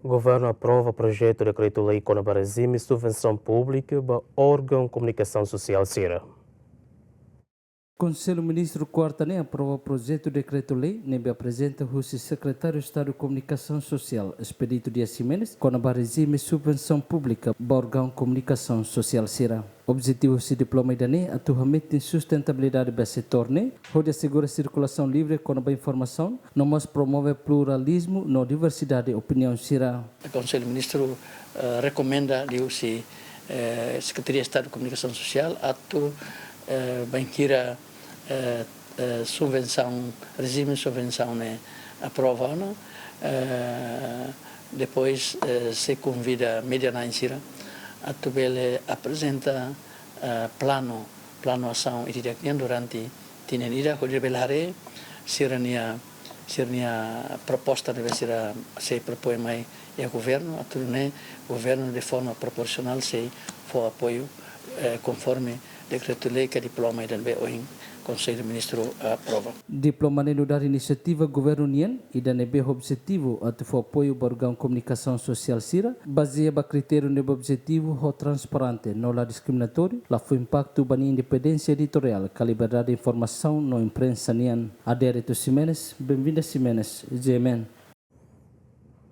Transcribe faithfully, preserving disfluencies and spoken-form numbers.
Governu aprova projetu dekretu-lei kona-ba rejime subvensaun públika ba órgaun komunikasaun sosiál sira. Konsellu Ministru kuarta ne'e aprova projetu dekretu-lei ne'ebé aprezenta husi Sekretáriu Estadu Komunikasaun Sosiál, Expedito Dias Ximenes, kona-ba rejime subvensaun públika ba órgaun komunikasaun sosiál sira. Objetivu husi diploma ida-ne'e atu hametin sustentabilidade ba setór ne'e, hodi asegura sirkulasaun livre kona-ba informasaun, no mós promove pluralizmu no diversidade opiniaun sira. Konsellu Ministru, eh, rekomenda liuhusi, eh, Sekretaria Estadu Komunikasaun Sosiál atu, eh, bainhira, eh, eh, subvensaun, rejime subvensaun ne'e aprova ona, eh, depois, eh, sei konvida média-na'in sira atu bele aprezenta, eh, planu, planu asaun ida-idak nian durante tinan ida, hodi bele haree sira-nia, sira-nia proposta ne'ebé sira sei propoin mai iha governu, atu nune'e governu de forma proporsionál sei fó apoiu, eh, konforme dekretu-lei ka diploma ida ne'ebé ohin Konsellu Ministru aprova. Diploma ne'e nu'udar inisiativa governu nian, ida ne'ebé ho objetivu atu fó apoiu ba órgaun komunikasaun sosiál sira, bazeia ba kritériu ne'ebé objetivu ho transparente no la diskriminatóriu, la fó impaktu ba nia independénsia editoriál, ka liberdade de informasaun no imprensa nian. Adérito Ximenes, Benvinda Ximenes, G M N.